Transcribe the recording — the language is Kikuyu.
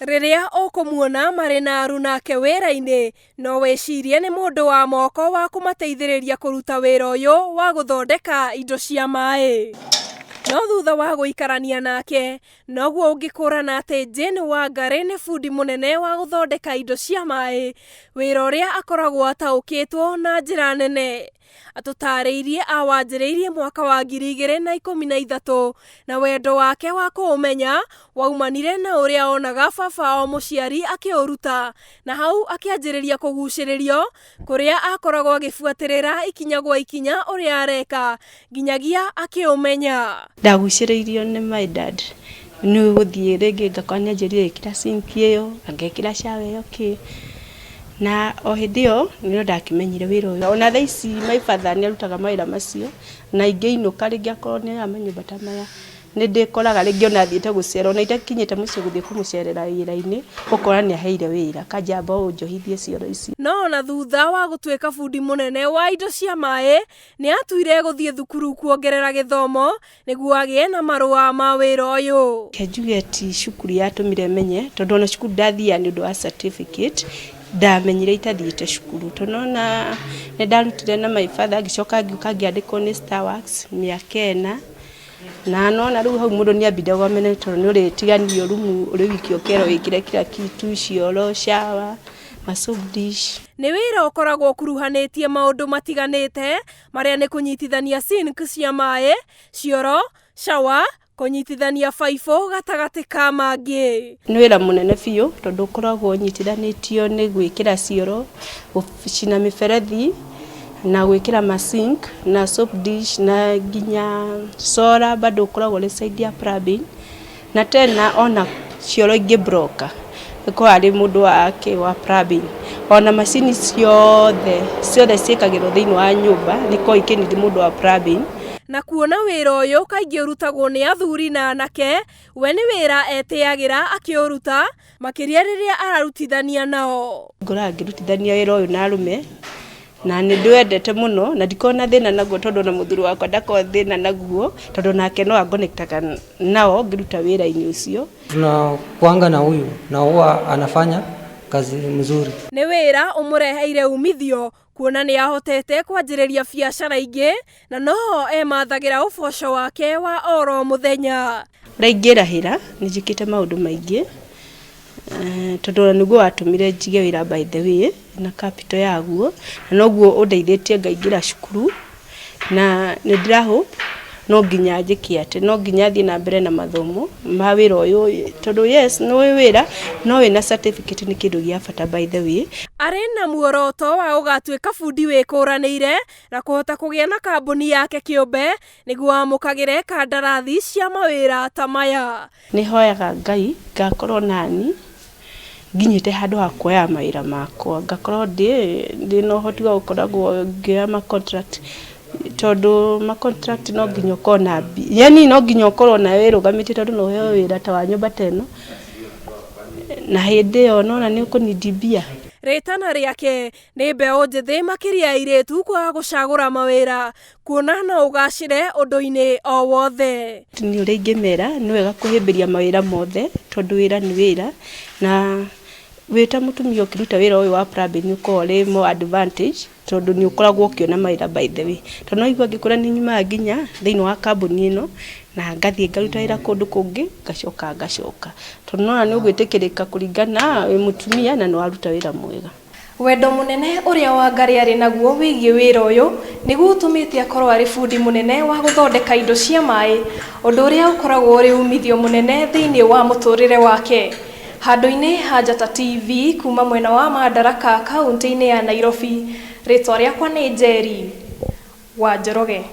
Rĩrĩa ũkũmuona marĩ na arunake wĩra-inĩ, no wĩcirie nĩ mũndũ wa moko wa kũmateithĩrĩria kũruta wĩra ũyũ wa gũthondeka indo cia maĩ. No thutha wa gũikarania nake, noguo ũngĩkũrana atĩ Jane Wangari nĩ bundi mũnene wa gũthondeka indo cia maĩ, wĩra ũrĩa akoragwo ataũkĩtwo na njĩra nene. Atũtarĩirie awanjĩrĩirie mwaka wa 2013 na wendo wake wa kũũmenya waumanire na ũrĩa onaga baba o mũciari akĩũruta na hau akĩanjĩrĩria kũgucĩrĩrio kũrĩa akoragwo agĩbuatĩrĩra ikinya gwa ikinya ũrĩa areka nginyagia akĩũmenya. Ndagucĩrĩirio nĩ my dad nĩ gũthiĩ rĩngĩ ngakora nĩ anjĩrire ĩkĩra sink ĩyo, ngekĩra shower ĩyo kĩ. Na o hĩndĩ ĩyo nĩrĩo ndakĩmenyire wĩra ũyũ. Ona thaa ici my father nĩ arutaga mawĩra macio, na ingĩinũka rĩngĩ akorwo nĩ aya manyũmba ta maya, nĩ ndĩkoraga rĩngĩ ona thiĩte gũcera, ona itakinyĩte mũciĩ gũthiĩ kũmũcerera wĩra-inĩ, ũkora nĩ aheire wĩra, akanjĩra amba ũnjohithie cioro ici. No ona thutha wa gũtuĩka bundi mũnene wa indo cia maĩ, nĩ atuire gũthiĩ thukuru kuongerera gĩthomo nĩguo agĩe na marũa ma wĩra ũyũ. Reke njuge ti cukuru yatũmire menye, tondũ ona cukuru ndathiaga nĩ ũndũ wa certificate, ndamenyire itathiĩte cukuru. Tondũ nĩwona nĩ ndarutire na my father ngĩcoka ngĩũka ngĩandĩkwo nĩ Starworks mĩaka ĩna, na nĩwona rĩu hau mũndũ nĩ ambindagwo amene tondũ nĩ ũrĩtiganio rumu ũrĩ wiki ũkerwo wĩkĩre kila kitu, cioro, shower, ma soap dish. Nĩ wĩra ũkoragwo ũkuruhanĩtie maũndũ matiganĩte marĩa nĩ kũnyitithania sink cia maĩ, cioro, shower, kũnyitithania baibũ gatagatĩ ka mangĩ. Nĩ wĩra mũnene biũ tondũ ũkoragwo ũnyitithanĩtio nĩ gwĩkĩra cioro, gũcina mĩberethi na gwĩkĩra ma sink na soap dish na nginya solar bado ũkoragwo ũrĩ side ya plumbing. Na tena ona cioro ingĩ broka ĩkoragwo arĩ mũndũ wa kĩ wa plumbing. Ona macini ciothe ciothe ciĩkagĩrwo thĩinĩ wa nyũmba nĩ ikoragwo ikĩ need mũndũ wa plumbing. Na kuona wĩra ũyũ kaingĩ ũrutagwo nĩ athuri na anake, we nĩ wĩra etĩagĩra akĩũruta, makĩria rĩrĩa ararutithania nao. Ngoraga ngĩrutithania wĩra ũyũ na arũme na nĩ ndĩwendete mũno na ndikoragwo na thĩna naguo tondũ ona mũthuri wakwa ndakoragwo thĩna naguo tondũ nake no angonektaga nao ngĩruta wĩra-inĩ ũcio. Tunakuanga na huyu na huwa anafanya kazi mzuri. Nĩ wĩra ũmũreheire umithio kuona nĩ ahotete kwanjĩrĩria biacara ingĩ na noho emathagĩra ũboco wake wa oro mũthenya. Ũrĩa ingĩrahĩra nĩ njĩkĩte maũndũ maingĩ tondũ ona nĩguo watũmire njige wĩra by the way na capital yaguo na noguo ũndeithĩtie ngaingĩra cukuru na nĩ ndĩra hope no nginya njĩke atĩ no nginya thiĩ na mbere na mathomo ma wĩra ũyũ tondũ yes nĩ ũĩ wĩra no wĩna certificate nĩ kĩndũ gĩa bata by the way. Arĩ na muoroto wa gũgatuĩka bundi wĩkũranĩire na kũhota kũgĩa na kambuni yake kĩũmbe nĩguo amũkagĩre kandarathi cia mawĩra ta maya. Nĩ hoyaga Ngai ngakorwo nani nginyĩte handũ ha kuoya mawĩra makwa, ngakorwo ndĩ na ũhoti wa gũkoragwo ngĩoya ma contract tondũ ma contract no nginya ũkorwo na mbia, yaani no nginya ũkorwo nawe wĩrũgamĩtie tondũ no ũheo wĩra ta wa nyũmba ta ĩno na hĩndĩ ĩyo nĩwona nĩ ũkũ need mbia. Rĩtana rĩake nĩ mbeũ njĩthĩ makĩria airĩtu kwaga gũcagũra mawĩra kuona no ũgacĩre ũndũ-inĩ o wothe. Niĩ ũrĩa ingĩmera nĩ wega kũhĩmbĩria mawĩra mothe tondũ wĩra nĩ wĩra na wĩ ta mũtumia ũkĩruta wĩra ũyũ wa plumbing nĩ ũkoragwo ũrĩ more advantage tondũ nĩ ũkoragwo ũkĩona mawĩra by the way. Tondũ no waigua ngĩkwĩra nĩ nyumaga nginya thĩinĩ wa kambuni ĩno na ngathiĩ ngaruta wĩra kũndũ kũngĩ ngacoka ngacoka tondũ nĩwona nĩ ũgwĩtĩkĩrĩka kũringana wĩ mũtumia na nĩ waruta wĩra mwega. Wendo mũnene ũrĩa Wangari arĩ naguo wĩgiĩ wĩra ũyũ nĩguo ũtũmĩte akorwo arĩ bundi mũnene wa gũthondeka indo cia maĩ, ũndũ ũrĩa ũkoragwo ũrĩ umithio mũnene thĩinĩ wa mũtũrĩre wake. Handũ-inĩ ha Njata TV kuma mwena wa Madaraka kaunti-inĩ ya Nairobi, rĩtwa rĩakwa nĩ Njeri wa Njoroge.